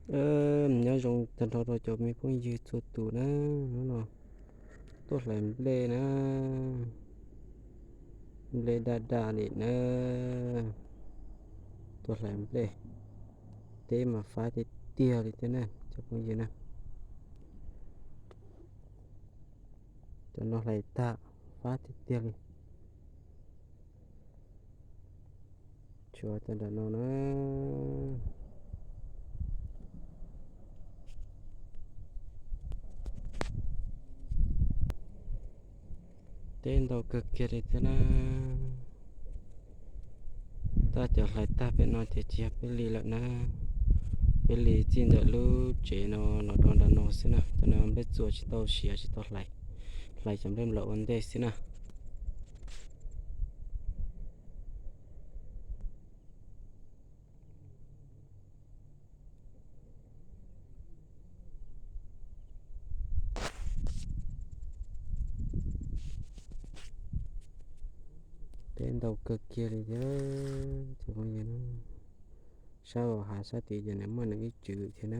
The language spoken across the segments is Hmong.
Nyob zoo tag nrho rau cov me phooj ywg txhua tus na, hnub no tuaj hlais nplej na, nplej daj daj li na, tuaj hlais nplej, teb mas fab tiag tiag li thiab na cov phooj ywg na. Cov no hlais tag fab tiag tiag li. Tshuav cov nram no na. Teb ntau kawg kiag li thiab na. Tab cov hlais tag pem no ces tsis yog peb li lawm na. Peb li txij ntawm lub tsev no los rau nram no xwb na. Cov no nplej txuas tsis tau siav tsis tau hlais, hlais cov nplej nplaum ua ntej xwb na. Teb ntau kawg kiag li thiab cov phooj ywg na. Sab hav sab tid ces nws muaj nws ib tswv thiab na.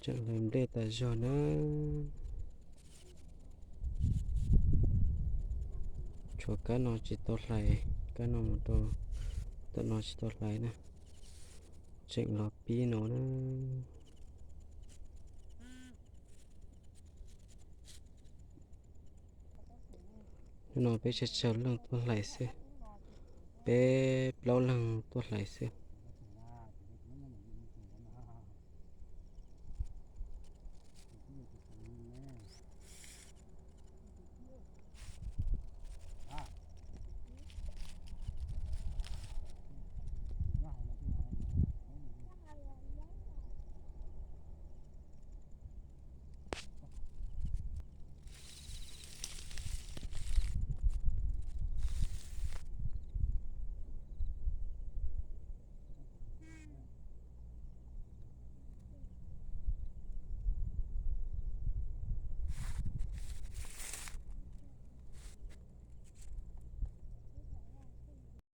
Tseem hlais nplej tas zog na. Tshuav kab no tsis tau hlais, kab no mus rau tom no tsis tau hlais na. Tseem los pib no na. Hnub no peb tsawg tsawg leej tuaj hlais xwb, peb plaub leeg tuaj hlais xwb.